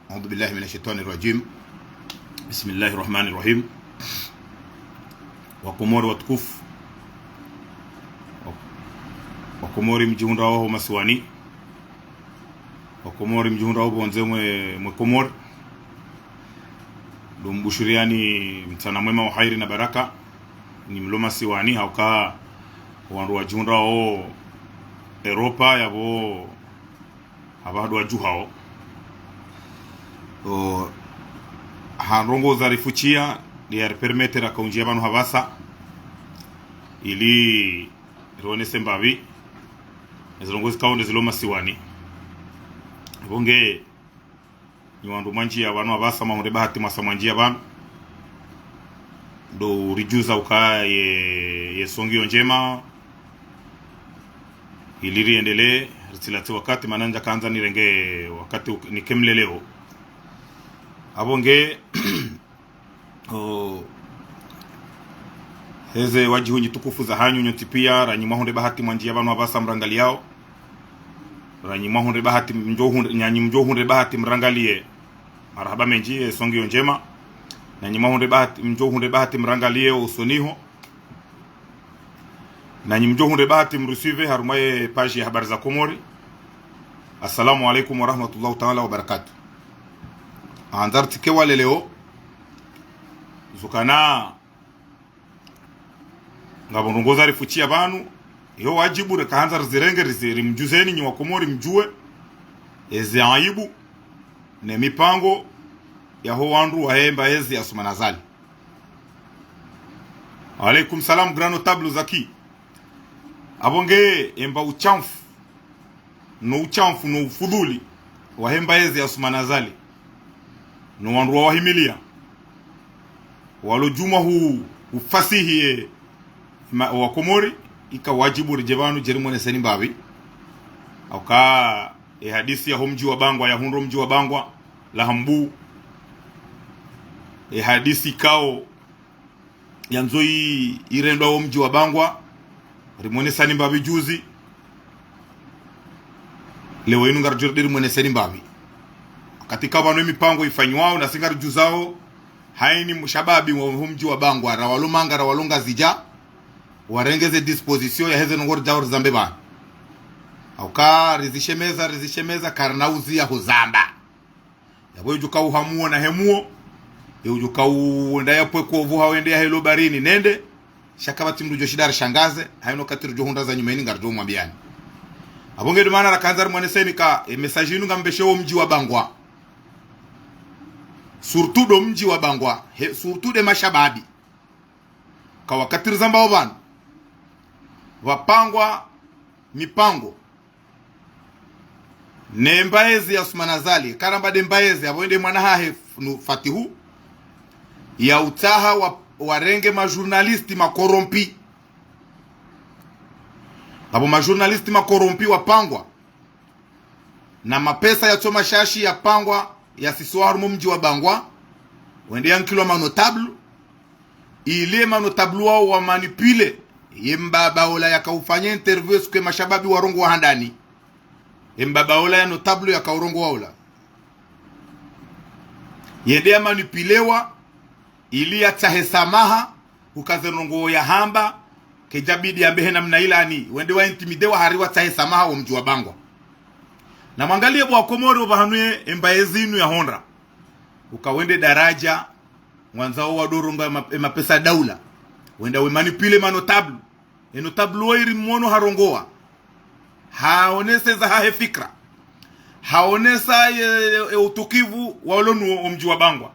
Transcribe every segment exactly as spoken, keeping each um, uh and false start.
أعوذ بالله من الشيطان الرجيم. بسم الله الرحمن الرحيم. Wakomori watukufu. Wa-, Wakomori mdjihundrawo ho masiwani. Wakomori mdjihundrawo pvondze mwe, mwe Komori. Ndo mbushuriyani mtsana mwema wa hairi na baraka. Nyi mlo masiwani, hauka wandru wadjihundrawo Europa, yapvo hapvaha ndo wadjuhao. O, ha ndrongoo za rifuchiya, ndiya ripermetera kaundjiya pvanu hapvasa, ili rionese mbapvi ezi ndrongoo zikao nde zilo masiwani. Apvo nge, nyi wandru mwandjiya pvanu hapvasa, mwahundre bahati mwasa mwandjiya pvanu. Ndo uridjuza uka ye, ye songi yo ndjema. Ili riendelee, ritsilatse wakati, mana ndjakaandza nirenge wakati uk-, nike mleleo. Apvo nge, o, heze wadjihundji tukufu za hanyu nyontsi piya, ranyi mwahundre bahati mwandjiya pvanu hapvasa mrangaliyao. Ranyi mwahundre bahati mdjo hundre, nanyi mdjo hundre bahati mrangaliye. Marahaba mendji, ye songi yo ndjema. Nanyi mwahundre bahati, mdjo hundre bahati mrangaliye usoni ho. Nanyi mdjo hundre bahati mrusuive harumwa ye page ya Habari za Komori. Assalamu alaikum warahmatullahi taala wabarakatuh. Handza ritsike waleleo. Zukana ngapvo ndrongoo za rifuchiya pvanu, yo wadjibu reka handza rizirenge rizi-, rimdjuzeni nyi Wakomori mdjuwe ezi aibu ne mipango yaho wandru wahe mbaezi ya Assoumani Azali. Alaikum salam, grand notable Zaki. Apvo nge emba ushamfu no ushamfu no ufudhuli wahe mbaezi ya Assoumani Azali, no wandru wawahimiliya, walo djumwa hu, hufasihi ye ma-, Wakomori, ika wadjibu ridje pvanu dje rimwoneseni mbapvi. Hauka, e hadisi yaho mdji wa Bangwa, yahundro mdji wa Bangwa, la hambu. E hadisi ikao yandzo i-, irendwa wo mdji wa Bangwa, rimwonesani mbapvi juzi. Leo inu ngaridjo rudi rimwoneseni mbapvi. Wakati ka pvanu emipango ifanyiwao, nasi ngaridjuzao, haini mshababi wa ho mdji wa Bangwa, ra walo Manga, ra walo Ngazidja, warenge ze disposition yaheze ndrongoo ridjao rizambe pvanu. Hauka rizishemeza, rizishemeza, karina uziya huzamba. Yapvo yudjuka uhamuo na hemuo, yudjuka uwenda yapvwe kovu hawende yahelo baharini nende, sha kapvatsi mndru djo shinda rishangaze, haino wakati ridjo hundra za nyumeni ngaridjo mwambiyani. Apvo nge ndo mana rakandza rimwoneseni ka, e message inu ngambeshe wo mdji wa Bangwa. Surtout ndo mdji wa Bangwa, he, surtout nde mashababi. Ka wakati rizambao pvanu, pvapangwa mipango ne mbaezi ya Assoumani Azali, karamba nde mbaezi, apvo nde mwana hahe f-, nu Fatihu, ya utsaha wa, warenge ma journaliste ma corrompu. Apvo ma journaliste ma corrompu wapangwa, na mapesa yatso mashashi yapangwa, yasiswa harumwa mdji wa Bangwa, wende yankilwa ma notable, ili ye ma notable wao wa manipule ye mbaba ola yakaufanya interview esiku ye mashababi warongowa handani. Ye mbaba ola ya notable yakaurongowa ola, yende yamanipulewa, ili yatsahe samaha, uka ze ndrongoo yahamba, kedjabidi yambe he namna ilani, wende wa intimidewa hari watsahe samaha wo mdji wa Bangwa. Na mwangaliye bo Wakomori opvahanu ye, embaezi inu yahondra. Uka wende daradja, ngwandzao wadoronga ema-, emapesa daula. Wenda we manipule ma notable. E notable wo iri mwono harongowa, haonese za hahe fikra, haonesa ye, ye, ye utukivu walo nuwo o mdji wa Bangwa.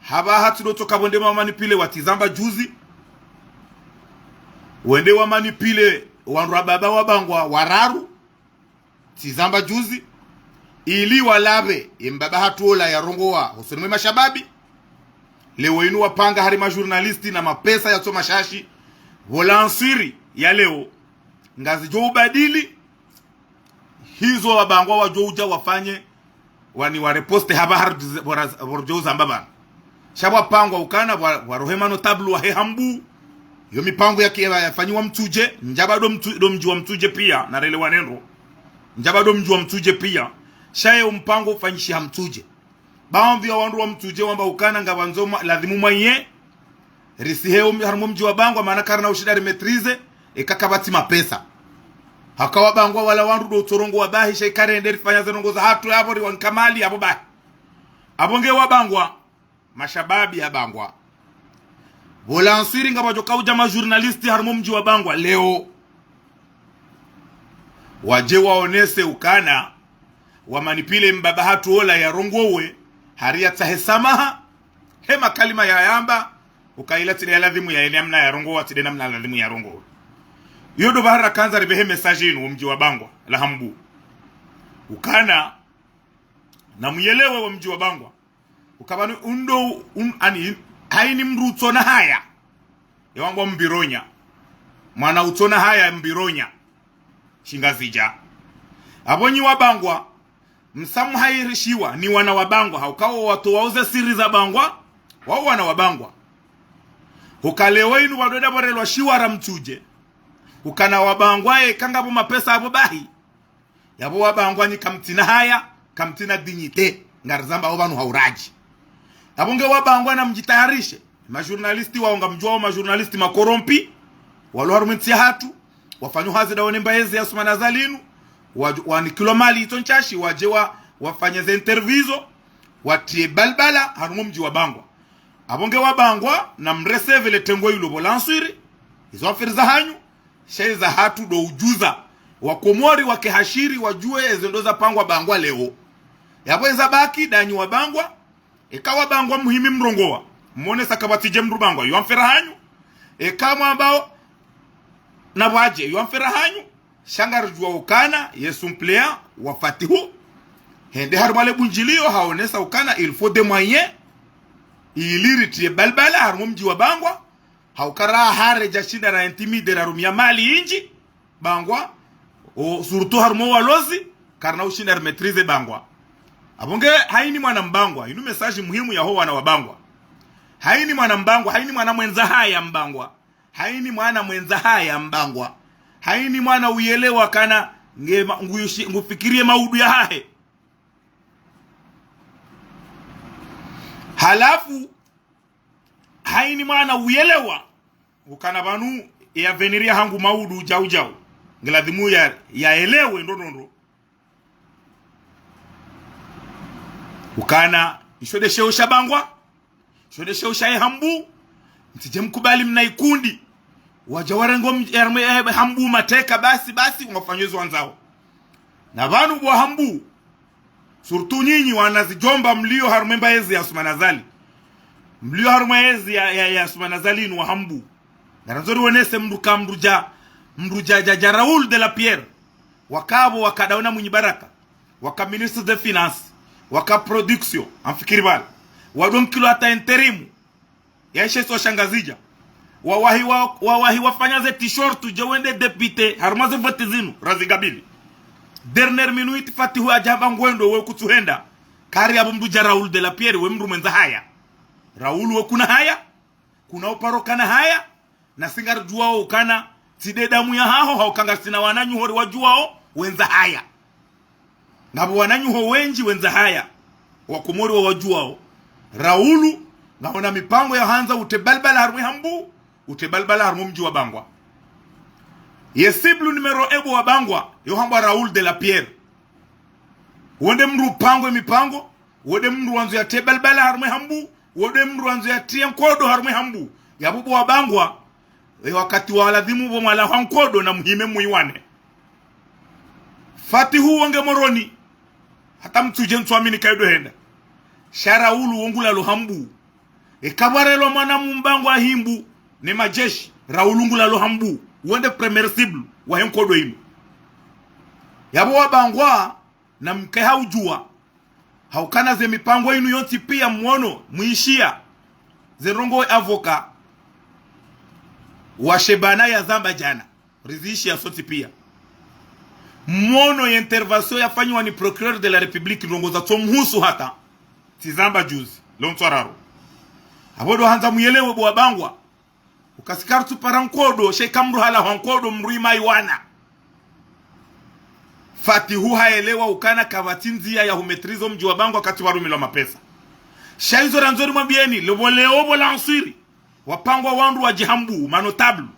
Hapvaha tsi ndo tsoka pvo nde wa manipule wa tsi zamba juzi. Wende wa manipule wandru wa baba wa Bangwa wararu, tsi zamba juzi, ili walapve ye mbaba hatru ola yarongowa hosoni mwe mashababi. Leo inu wapanga hari ma journaliste na mapesa yatso mashashi, pvo lanswiri ya leo, ngazidjo ubadili, hizo wa Bangwa wadjo udja wafanye, wani wa riposte hapvaha ridjo uzamba pvanu. Sha pvwapangwa ukana pvwa, pvwarohe ma notable wahe hambu. Yo mipango yake ya, yafanyiwa Mtsudje, ndjapvo ndo Mtsu-, ndo mdji wa Mtsudje piya, na relewane ndro. Ndjapvo ndo mdji wa Mtsudje piya, sha ye umpango ufanyishiha Mtsudje. Baadhwi ya wandru wa Mitsudje wamba ukana ngapvandzo mwa-, ladhimu mwaye, risihe um-, harumwa mdji wa Bangwa, mana karina ushinda rimaîtriser, eka kapvatsi mapesa. Haka wa Bangwa wala wandru ndo utsorongowa bahi, sha ika rende rifanya ze ndrongoo zahatru yapvo riwanika mali yapvo bahi. Apvo nge wa Bangwa, mashababi ya Bangwa. Pvo lanswiri ngapvadjo kaudja ma journaliste harumwa mdji wa Bangwa leo. Wadje waonese ukana, wamanipile mbaba hatru ola yarongowe, hari yatsahe samaha, he makalima yayamba, uka ila tsi nde ya ladhimu ya ene namna yarongowa, tsi nde namna ladhimu yarongowe. Iyo ndo pvahanu rakandza ripvehe message inu, wo mdji wa Bangwa, la Hambu. Ukana, na muyelewe wo mdji wa Bangwa. Uka pvanu undo, un-, ani, haini mndru utsona haya. Yawambwa mbironya. Mwana utsona haya mbironya. Shingazidja. Apvo nyi wa Bangwa, msamu hairishiwa ni wana wa Bangwa, hauka wo watowa uze siri za Bangwa, wao wana wa Bangwa. Huka leo inu pvadweda pvorelwa shiwara Mitsudje. Ukana wa Bangwa ye kangapvo mapesa apvo bahi. Yapvo wa Bangwa nyi kamtsina haya, kamtsina dignité, ngarizamba wo pvanu hauradji. Yapvo nge wa Bangwa na mdjitayarishe. Ma journaliste wao ngamdjuwao ma journaliste ma corrompu, walo harumwa entsi yahatru, wafanyo hazi ndawo ne mbayezi ya Assoumani Azali inu, wa, wanikilwa mali itso ntsashi, wadje wa, wafanye ze interview zo, watriye balbala harumwa mdji wa Bangwa. Apvo nge wa Bangwa, na mrecevoir le tengo ilo pvo lanswiri, izo affaire zahanyu, sha iza hatru ndo udjuza. Wa Komori wake hashiri wadjuwe eze ndro zapangwa Bangwa leo. Yapvo eza baki ndanyi wa Bangwa, eka wa Bangwa muhimi mrongowa. Mwonesa kapvatsi dje mndru Bangwa, yo affaire hanyu. Eka mwambao, na pvwadje, yo affaire hanyu. Sha ngaridjuwa ukana, ye suppléant wa Fatihu. Hende harumwa le bundjiliyo haonesa ukana, il faut des moyens. Ili ritriye balbala harumwa mdji wa Bangwa. Hauka ra hare djashinda ra intimider ra rumia mali indji. Bangwa. O, surtout harumwa walozi. Karina ushinda rimaîtriser Bangwa. Apvo nge haini mwana Mbangwa. Inu message muhimu yaho wana wa Bangwa. Haini mwana Mbangwa. Haini mwana mwendza haya Mbangwa. Haini mwana mwendza haya Mbangwa. Haini mwana uyelewa kana nge ma-, ngushi-, ngufikiriye maudu yahahe. Halafu, haini mwana uyelewa, ukana pvanu, ye avenir yahangu maudu djau djau. Nge ladhimu ya, yaelewe ndo ndo ndo. Ukana, isho nde sheo sha Bangwa, isho nde sheo sha ye Hambu, mtsidje mkubali mna ikundi. Wadja warengo m-, yarme, eh, Hambu mateka basi, basi, wafanye zo wandzao. Na pvanu bo wa Hambu, surtout nyinyi wana zidjomba mlio harumwa embayezi ya Assoumani Azali. Mlio harumwa ezi ya, ya, ya Assoumani Azali inu wa Hambu. Ngarandzo riwonese mndru ka mndru dja, mndru dja, dja, dja Raoul de la Pierre. Wakapvo wakadaona Mwinyi Baraka. Waka ministre des finances. Waka production. Amfikiri pvala. Wadonkilwa hata intérim. Yaishe so Shangazidja. Wawahi wa, wawahi wafanya ze t-shirt dje wende député. Harumwa ze vote zinu. Razigabili. Dernière minute Fatihu adjamba ngwendo we kutsuhenda. Kari apvo mndru dja Raoul de la Pierre we mndru mwendza haya. Raoul we kuna haya. Kuna uparo kana haya, na si ngaridjuwao ukana, tsi nde damu yahaho, hauka ngasina wananyuho riwadjuwao, wendza haya. Ngapvo wananyuho wendji wendza haya, wa Komori wawadjuwao. Raulu, ngaona mipango ya handza utre balbala harumwa Hambu, utre balbala harumwa mdji wa Bangwa. Ye cible numéro un bo wa Bangwa, yo hambwa Raoul de la Pierre. Wo nde mndru upangwe mipango, wo nde mndru wandzo yatre balbala harumwa Hambu, wo nde mndru wandzo yatrie nkodo harumwa Hambu. Yapvo bo wa Bangwa, e wakati wa ladhimu bo mwalawa nkodo na muhime muiwane. Fatihu wo nge Moroni, hata mtsudje mtsuamini kaido henda. Sha Raulu wo ngulalo Hambu. Eka pvwarelwa mwana Mbangwa Hambu, ne madjeshi, Raulu ngulalo Hambu, wo nde premier cible, wahe nkodo inu. Yapvo wa Bangwa, na mke haudjuwa. Haukana ze mipango inu yontsi pia mwono, mwishiya. Ze ndrongoo avocat wa Shebana yazamba djana. Rizishiya sontsi pia. Mwono ye intervention yafanyiwa ni procureur de la République ndrongoo zatso mhusu hata. Tsizamba juzi, lo ntswararo. Apvo ndo handza muyelewe bo wa Bangwa. Ukasi karitsupara nkodo, sha ika mndru halawa nkodo mndru imaiwana. Fatihu hayelewa ukana kapvatsi ndzia ya humaîtriser mdji wa Bangwa wakati warumilwa mapesa. Sha izo randzo rimwambiyeni, le pvo leo pvo lanswiri, wapangwa wandru wadje hambu, ma notables.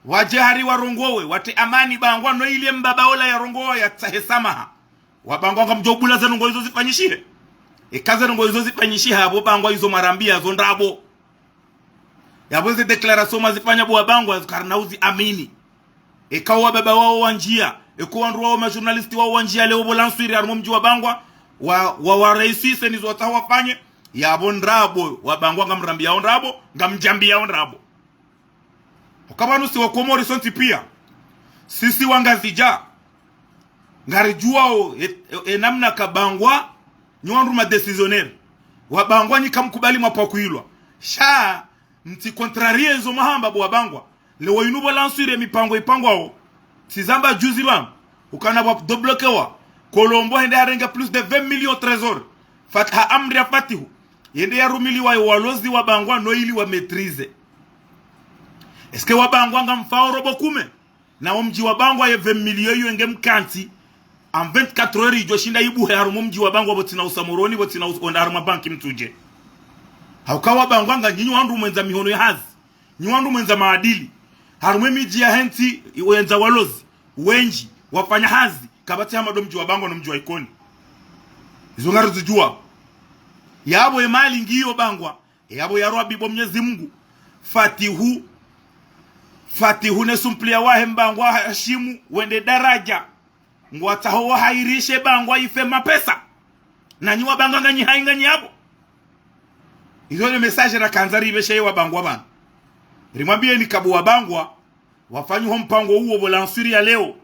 Wadje hari warongowe, watre amani Bangwa no ili ye mbaba ola yarongowa yatsahe samaha. Wa Bangwa ngamdjo bula ze ndrongoo izo zifanyishihe. Eka ze ndrongoo izo zifanyishiha, pvo Bangwa izo mwarambiya zo ndrabo. Yapvo ze déclaration mwazifanya bo wa Bangwa, karina uzi amini. Eka wa baba wawo wandjiya, eka wandru wawo ma journalistes wawo wandjiya leo pvo lanswiri harumwa mdji wa Bangwa, wa, wa, wa réussissent nizo watsaha wafanye, yapvo ndrabo, wa Bangwa ngamrambiyao ndrabo, ngamdjambiyao ndrabo. Uka pvanu si wa Komori sontsi piya. Sisi wa Ngazidja. Ngaridjuwao, e, e, e namna ka Bangwa, nyi wandru ma décisionnaires. Wa Bangwa nyi kamkubali mwapvakwilwa. Sha, mtsi contrarier izo mwahamba bo wa Bangwa. Leo inu pvo lanswiri ye mipango ipangwao. Tsizamba juzi pvanu. Ukana pvwa débloquéwa. Colombo hende harenge plus de vingt millions trésor. Fat-, ha amri ya Fatihu. Yende yarumiliwa yo walozi wa Bangwa no ili wa maîtriser. Est-ce que wa Bangwa ngamfao robo kume? Na wo mdji wa Bangwa ye vingt millions iyo nge mkantsi, en vingt-quatre heures idjo shinda ibuhe harumwa mdji wa Bangwa pvo tsina usa Moroni, pvo tsina usa onda harumwa banki Mtsudje. Hauka wa Bangwa nga nyinyi wandru mwendza mihono ya hazi. Nyi wandru mwendza maadili. Harumwa ye midji yahe ntsi, wendza walozi. Wendji, wafanya hazi, kapvatsi hama ndo mdji wa Bangwa no mdji wa Ikoni. Izo ngarizidjuwa. Yapvo ye mali ngiyo Bangwa. Yapvo ya Rabbi bo Mnyezi Mungu. Fatihu. Fatihu ne suppléant wahe Mbangwa Hashimu, wende daraja. Ngwatsaho wahairishe Bangwa ife mapesa. Na nyi wa Bangwa nganyi hayi nganyi yapvo. Izo nde message rakandza ripveshe wa Bangwa pvanu. Rimwambiyeni ka bo wa Bangwa, wafanyiho mpango uwo pvo lanswiri ya leo.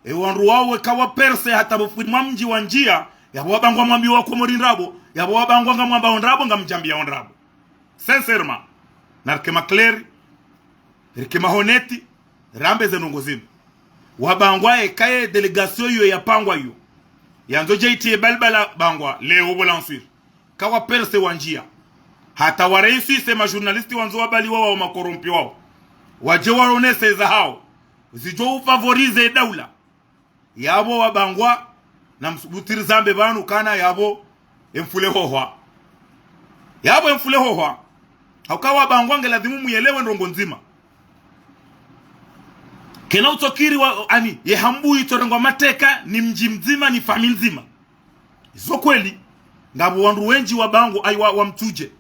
E wandru wawo weka wa percer hata pvo fwiri mwa mdji wandjiya, yapvo wa Bangwa mwambiwa Komori ndrabo, yapvo wa Bangwa ngamwambao ndrabo, ngamdjambiyao ndrabo. Sincèrement. Na rike ma clairs, rike ma honnêtes, rambe ze ndrongoo zinu. Wa Bangwa eka ye délégation iyo yapangwa iyo. Yandzo dje itriye balbala Bangwa, leo pvo lanswiri. Ka wa percer wandjiya. Hata wa réussissent ma journalistes wandzo wabaliwa wawo ma corrompus wawo. Wadje waonese za hawo. Zidjo u favoriser daula. Yapvo wa Bangwa, na msubuti rizambe pvanu kana yapvo, e mfule hohwa. Yapvo e mfule hohwa. Hauka wa Bangwa nge ladhimu muyelewe ndrongoo ndzima. Kena utsokiri wa, ani, ye hambu itsorengwa mateka, ni mdji mdzima, ni famiyi ndzima. Izo kweli, ngapvo wandru wendji wa Bangwa, ayi wa, wa Mtsudje.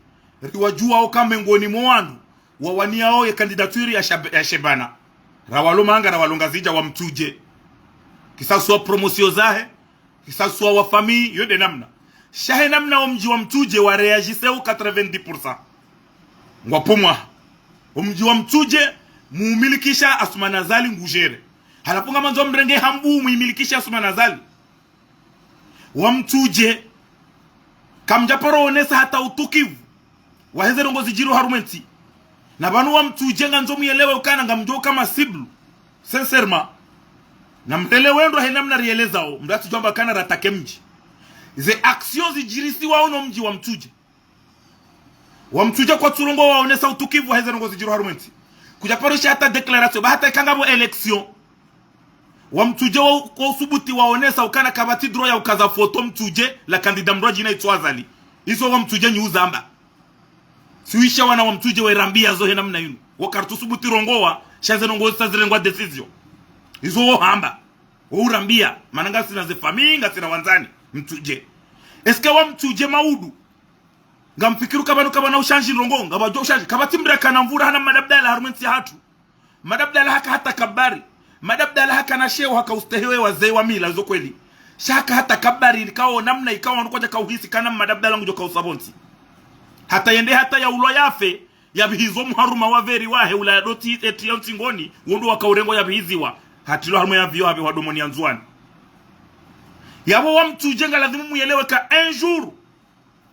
Riwadjuwao ka mengoni mwa wandru, wawaniyao ye candidature ya Shab-, ya Shebana. Rawalo Manga, rawalo Ngazidja wa Mtsudje. Kisaswa promotion zahe, kisaswa wa famiyi, yo nde namna. Sha he namna wo mdji wa Mtsudje wa réagissé u quatre-vingt-dix pour cent. Ngwapvumwa. Wo mdji wa Mtsudje, mumilikisha Assoumani Azali ngudjere. Halafu ngamwandzo mrenge hambu muimilikishe Assoumani Azali. Wa Mtsudje, kamdjaparo onesa hata utukivu wahe ze ndrongoo zidjiriwo harumwa entsi. Na pvanu wa Mtsudje ngandzo muyelewe ukana ngamdjo kama cible. Sincèrement. Na mrelewe ndro he namna rielezao, mdru atsidjwamba kana ratake mdji. Ze actions zidjirisiwao no mdji wa Mtsudje. Wa Mtsudje kwatsurongoa waonesa utukivu wahe ze ndrongoo zidjiriwo harumwa entsi. Kudjaparisha hata déclaration, ba hata ika ngapvo élection. Wa Mtsudje wa, kwa usubuti waonesa ukana kapvatsi droit ya ukaza photo Mtsudje la candidat mdru wadjina itso Azali. Izo wa Mtsudje nyi uzamba. Siwisha wana wa Mtsudje werambiya zo he namna inu. Wo kartsusubuti rongoa, sha ze ndrongoo zisa zirengwa décision. Izo wo hamba. Wo urambiya, mana ngasina ze famiyi, ngasina wandzani, Mtsudje. Est-ce que wa Mtsudje maudu? Ngamfikiri ka pvanu kapvana ushandji ndrongoo, ngapvadjo ushandji. Kapvatsi mdru yakana nvura hana Mmadi Abdallah harumwa entsi yahatru. Mmadi Abdallah haka hatakabari. Mmadi Abdallah hakana sheo haka ustehi we wazee wa mila zo kweli. Sha haka hatakabari ikao namna ikao wandru kwadjaka uhisi kana Mmadi Abdallah ngudjo kausa pvontsi. Hata yende hata yaulwa yafe, yapvihizo mharuma wa pveri wahe ula yadoti eti ya ntsingoni, wo ndo waka urengo yapvihiziwa. Hatrilwa harumwa ye avion hapvehwa domoni ya Ndzuwani. Yapvo wa Mtsudje nga ladhimu muyelewe ka un jour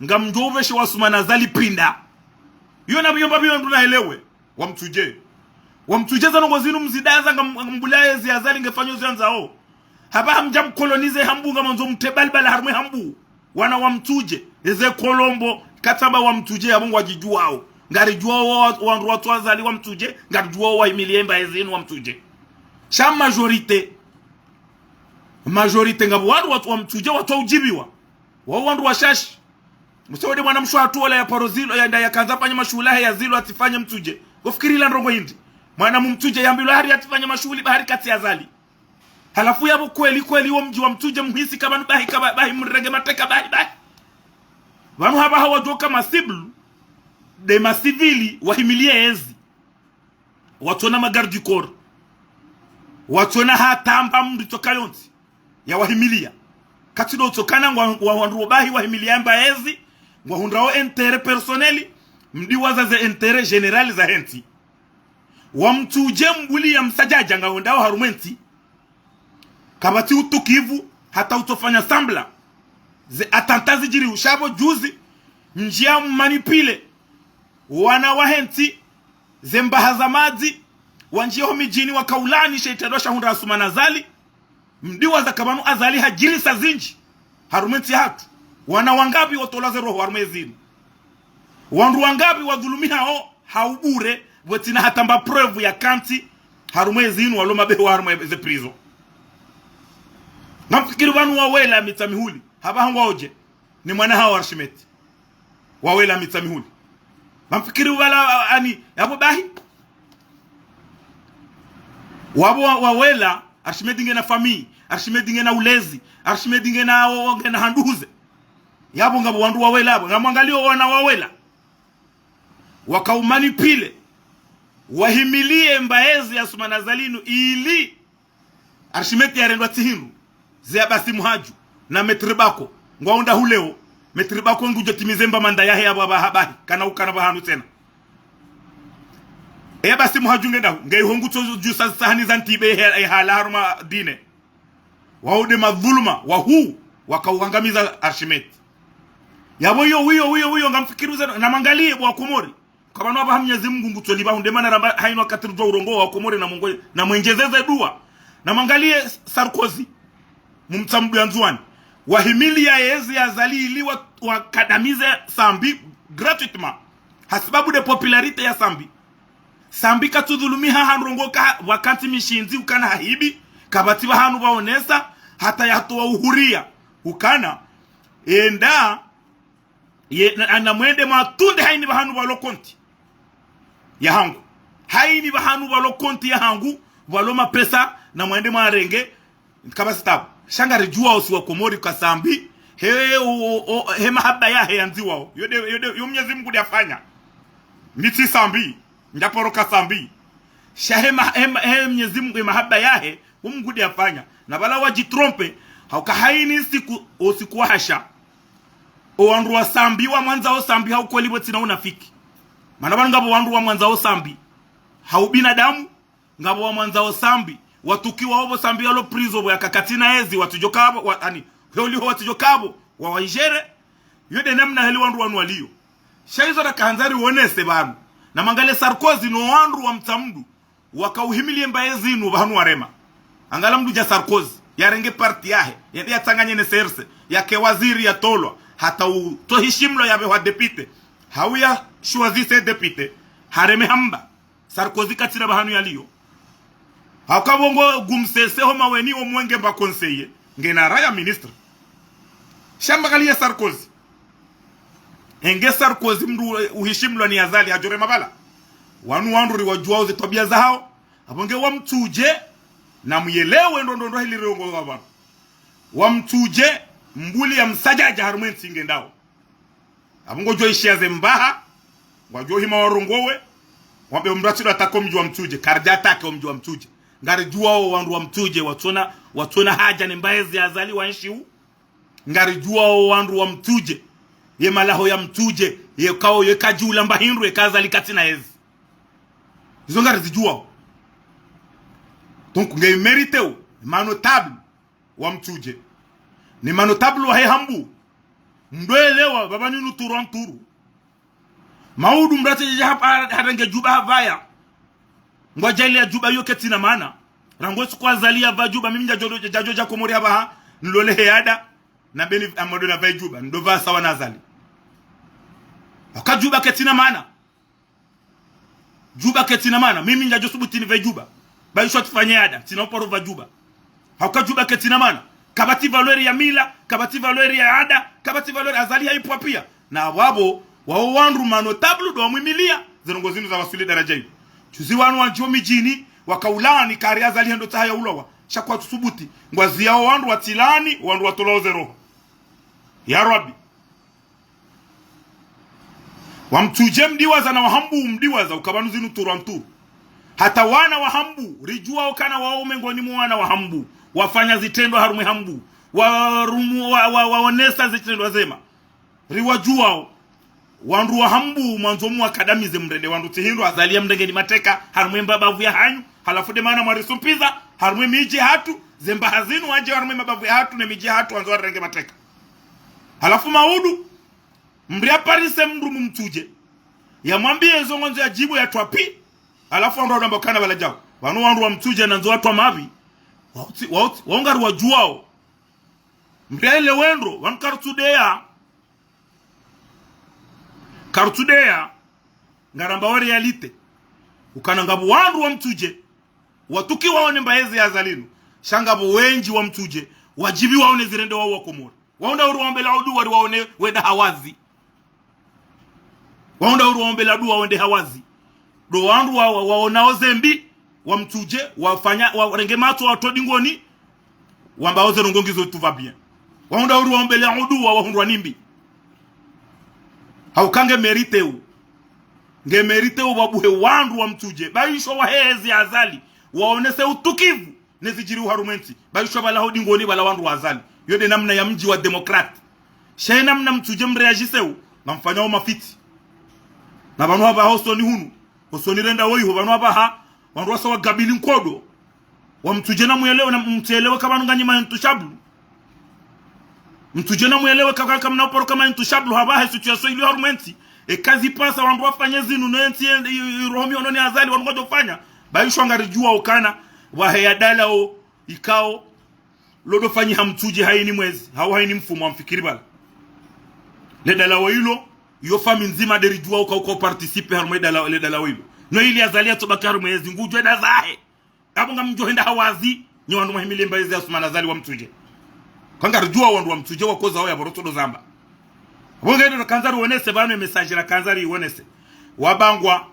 ngamdjo upveshe wa Assoumani Azali pinda. Iyo na pviyomba pviyo ndru nayelewe. Wa Mtsudje. Wa Mtsudje ze ndrongoo zinu mzidaza ngam-, ngambulaye zi Azali ngefanyo ziyandzao. Hapva hamdja mkolonize hambu ngamwandzo mtre balbala harumwa e hambu. Wana wa Mtsudje. Eze Colombo, katsamba wa Mtsudje yapvo ngwadjidjuwao. Ngaridjuwao wa, wa, wandru watso Azali wa Mtsudje, ngaridjuwao wahimiliye mba ezinu wa Mtsudje. Sha majorité. Majorité ngapvo wandru watso wa Mtsudje watso udjibiwa. Wao wandru washashi. Msewede mwana mshe hatru wola ya paro zilo, ya nda yakandza fanya mashuhuli yahe ya zilo, yatsifanye Mtsudje. Ngofikiri ila ndrongo hindri. Mwana mu Mtsudje yambilwa hari yatsifanye mashuhuli, ba hari katsi Azali. Halafu yapvo kweli kweli wo mdji wa Mtsudje muhisi ka pvanu bahi, ka ba-, bahi mrenge mateka bahi, bahi. Pvanu hapvaha wadjoka ma cible, nde ma civil wahimiliye ezi. Watsona ma garde du corps. Watsona hata mba mndru tsoka yontsi ya wahimiliya. Katsi ndo tsokana ngwa, ngwa wandru wo bahi wahimiliya mba ezi, ngwahundrao intérêt personnel, mdiwaza ze intérêt général zahe ntsi. Wa Mtsudje mbuli ya msadjadja ngawendao harumwa entsi. Kapvatsi utukivu, hata utsofanya semblant. Ze attentat zidjiri usha pvo juzi, mdjiya mmanipule wana wahe ntsi, ze mbaha za madji, wandjiya ho midjini wakaulani she itrendwa shahundra Assoumani Azali, mdiwaza ka pvanu Azali hadjirisa zindji harumwa entsi yahatru. Wana wangapvi watolwa ze roho harumwa ezinu? Wandru wangapvi wadhulumihao ha ubure, pvwatsina hata mba preuve ya kantsi harumwa ezinu, walo mabehewa harumwa ze prison? Ngamfikiri pvanu Wawela Mitsamihuli, hapvaha ngwaodje, ni mwana hawo Archimète. Wawela Mitsamihuli. Ngamfikiri pvala, ani, yapvo bahi. Wapvo wa-, Wawela, Archimète ngena famille, Archimète ngena ulezi, Archimète ngena o-, ngena handuhuze. Yapvo ngapvo wandru Wawela, apvo ngamwangaliyo wana Wawela. Wakaummanipule, wahimiliye mba ezi ya Assoumani Azali inu ili Archimète yarendwa tsi hindru. Ze Abasi Muhadju na Maître Bako, ngwaonda huleo, Maître Bako ngudjo timize mba manda yahe yapvo apvaha bahi, kana ukana pvahanu tsena. E Abasi Muhadju ngendahu, ngeyi ho ngutso djusa sahani za ntibe he, he hala harumwa dîner. Wao nde madhuluma wahuu, wakauhangamiza Archimète. Yapvo iyo, wiyo, wiyo, wiyo, ngamfikiri uze, namwangaliye bo Wakomori. Ka pvanu apvaha Mnyezi Mungu ngutsoliba hunde mana ramba hainu wakati rudjuwa urongowa Wakomori na Mungu, namwendjezeze dua. Namwangaliye Sarkozy, mu Mtsamdu ya Ndzuwani. Wahimiliya ezi ya Azali ili wa-, wakadamize Sambi gratuitement. Hasibabu nde popularité ya Sambi. Sambi katsudhulumiha ha ndrongo ka, wakantsi mishindzi ukana hahibi, kapvatsi pvahanu pvaonesa, hata yatowa uhuriya. Ukana, enda, ye, na, na mwende mwatunde haini pvahanu pvalo konti yahangu. Haini pvahanu pvalo konti yahangu, pvalo mapesa, na mwende mwarenge, kapvatsi tabu. Sha ngaridjuwao si Wakomori ka Sambi, he, o, o, o, he mahaba yahe yandziwao. Yo nde, yo nde, yo Mnyezi Mungu nde yafanya. Mi tsi Sambi, ndjaporoka Sambi. Sha he ma-, he ma-, he Mnyezi Mungu, he mahaba yahe, wo Mungu nde yafanya. Na pvala wadjitrompe, hauka haini siku, o siku wa hasha. O wandru wa Sambi, wamwandzao Sambi, ha ukweli pvwatsina unafiki. Mana pvanu ngapvo wandru wamwandzao Sambi ha ubinadamu, ngapvo wamwandzao Sambi, watukiwao pvo Sambi yalo prison pvo yakakatsina ezi, watsudjoka pvo, wa, ani, he uliho watsudjoka pvo, wa waijere. Yo nde namna heli wandru wanu waliyo. Sha izo rakahandza riwonese pvanu. Namwangaliye Sarkozy no wandru wa Mtsamdu, wakauhimiliye mba ezinu pvahanu warema. Angaliya mndru dja Sarkozy, yarenge parti yahe, yende yatsanganye ne C R C, yake waziri yatolwa, hata utsohishimlwa yapvehwa député. Hau ya choisir député, hareme hamba. Sarkozy katsina pvahanu yaliyo. Hauka pvo ngo gumsese ho Maweni wo mwenge mba conseiller, ngena raya ministre. Sha mwangaliye Sarkozy. Enge Sarkozy mndru, eh, uhishimlwa ni Azali hadjorema pvala. Wanu wandru riwadjuwao ze twabiya zahao. Apvo nge wa Mtsudje, namuyelewe ndo ndo ndo heli rirongowa pvanu. Wa Mtsudje, mbuli ya msadjadja harumwa entsi ngendao. Apvo ngodjo ishiya ze mbaha, ngwadjo hima warongowe, wambe mndru atsidjo atake o mdji wa Mtsudje, karidja atake o mdji wa Mtsudje. Ngaridjuwao wandru wa Mtsudje, watsona, watsona hadja ne mba ezi ya Azali wa nshiwu. Ngaridjuwao wandru wa Mtsudje, ye malaho ya Mtsudje, ye kao, ye kadjula mba hindru, ye ka Azali katsina ezi. Izo ngarizidjuwao. Donc, nge mérité o, ma notable wa Mtsudje. Ni ma notable wahe hambu. Mndru elewa, pvapva ninu turu an turu. Maudu mndru atsidja ha-, ha-, harenge Djuba hapvaya. Ngwadjaliya Djuba yo ketsina mana. Rangu siku Azali yapva Djuba, mimi ndjadjo, ndjadjo dja Komori hapvaha, nilole he ada, na beni amado napvaye Djuba, ndo pva sawa na Azali. Hauka Djuba ketsina mana. Djuba ketsina mana, mimi ndjadjo subuti nipve Djuba. Ba isho atsifanye ada, tsina uparo pva Djuba. Hauka Djuba ketsina mana. Kapvatsi valeur ya mila, kapvatsi valeur ya ada, kapvatsi valeur Azali haipva piya. Na wapvo, wawo wandru ma notables ndo wamwimiliya, ze ndrongoo zinu zawaswili daraja iyo. Juzi wanu wandjiyo midjini, wakaulani kari Azali hendo tsaha ya ulawa. Sha kwatsusubuti, ngwaziyawo wandru watsilani, wandru watolao ze roho. Ya Rabbi. Wa Mtsudje mdiwaza na wa Hambu mdiwaza, uka pvanu zinu turu wa mturu. Hata wana wa Hambu, ridjuwa ukana wawo mengoni mwa wana wa Hambu, wafanya zitrendwa harumwa Hambu, warumu, wa, wa, waonesa zitrendwa zema. Riwadjuwawo. Wandru wa Hambu mwandzo muwakadamize mrende wandru tsi hindru Azali ya mrengeni mateka, harumwa mbabavu ya hanyu, halafu nde mana mwarisumpiza, harumwa midji hatru, ze mbaha zinu wadje harumwa mabavu ya hatru, ne midji hatru wandzo warenge mateka. Halafu maudu, mri aparise mndru mu Mtsudje. Yamwambiye zo ngwandzo yadjibu ya twapi. Halafu wandru wadamba kana pvala djao. Pvanu wandru wa Mtsudje nandzo watwa mapvi. Wautsi, wautsi, wawo ngariwadjuwawo. Mri aelewe ndro, pvanu karutsudeya. Karutsudeya, ngaramba wa réalité. Ukana ngapvo wandru wa Mtsudje, watukiwawo ne mbaezi ya Azali inu. Sha ngapvo wendji wa Mtsudje, wadjibiwawo ne zirende wawo wa Komori. Wawo nda uri waombela udu wari waone wenda hawazi. Wawo nda uri waombela udu wawende hawazi. Ndo wandru wa, wa, waonao ze mbi, wa Mtsudje, wafanya, wa, warenge matso, watodi ngoni, wambao ze ndrongoo ngizo tout va bien. Wawo nda uri waombela udu wa, wahundrwa ni mbi. Hauka nge mérité u. Nge mérité u wabuhe wandru wa Mtsudje. Bayisho wahe ezi Azali. Waonese utukivu. Ne zidjiri uharumwa entsi. Bayisho pvala hodi ngoni pvala wandru wa Azali. Yo nde namna ya mdji wa démocrate. Sha ye namna Mtsudje mréagissé u, ngamfanyao mafiti. Na pvanu hapvaha hosoni hunu, hosoni renda woyi ho pvanu hapvaha, wandru wasa wagabili nkodo. Wa Mtsudje namwelewe, na mtsielewe ka pvanu nganyi ma intouchables. Mtsudje namwelewe ka, ka, kamna uparo ka ma intouchables hapvaha ye situation iliyo harumwa entsi. Eka zipasa wandru wafanye zinu no entsi yende, i, i, iroho mihononi ya Azali, wandru ngwadjo fanya. Bayisho ngaridjuwa ukana, wahe ya dalao, ikao, lodo fanyiha Mtsudje hayini mwezi, hau hayini mfumo wa mfikiri pvala. Le dalao ilo, iyo famille ndzima nde ridjuwa uka, uka uparticiper harumwa le dalao, le dalao ilo. No ili Azali yatsubaki harumwa ezi, ngudjo enda zahe. Apvo ngamdjo henda hawazi, nyi wandru mwahimili mbaezi ya Assoumani Azali wa Mtsudje. Ka ngaridjuwa wandru wa Mtsudje wakozao yapvo rotsodo zamba. Apvo nge ndo nakandza riwonese pvanu e message nakandza riwonese. Wabangwa,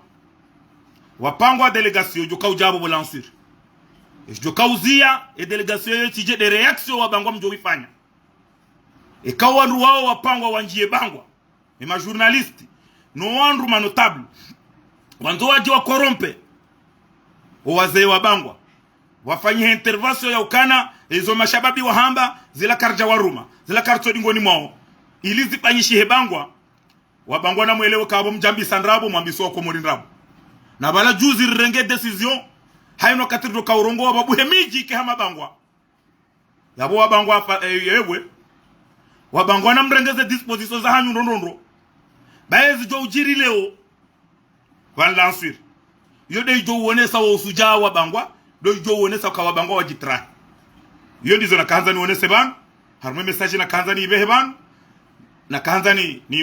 wapangwa délégation, djo kaudja apvo pvo Lansuri. Djo kauziya, e délégation yo tsidje nde réaction wabangwa mdjo wifanya. Eka wandru wawo wapangwa wandjiye bangwa. E ma journalistes. No wandru ma notables. Wandzo wadje wa corrompre. O wazee wabangwa. Wafanyihe intervention ya ukana, ezo mashababi wahamba, zila karidja waruma. Zila karitsodi ngoni mwawo. Ili zifanyishihe bangwa. Wabangwa namwelewe ka apvo mdjambisa ndrabo, mwambiswa wa Komori ndrabo. Na pvala juzi rirenge décision, hayina wakati ridjo kaurongowa wabuhe midji ike ha mabangwa. Yapvo wabangwa fa, eh, yewe. Wabangwa namrenge ze dispositions za hanyu ndro ndro ndro. Baye zidjo udjiri leo. Pvanu Lansuri. Iyo nde idjo uwonesa wo usudjaa wabangwa, ndo idjo uwonesa ka wabangwa wadjitrahi. Iyo ndizo nakandza niwonese pvanu, harumwa e message nakandza niipvehe pvanu, nakandza ni, ni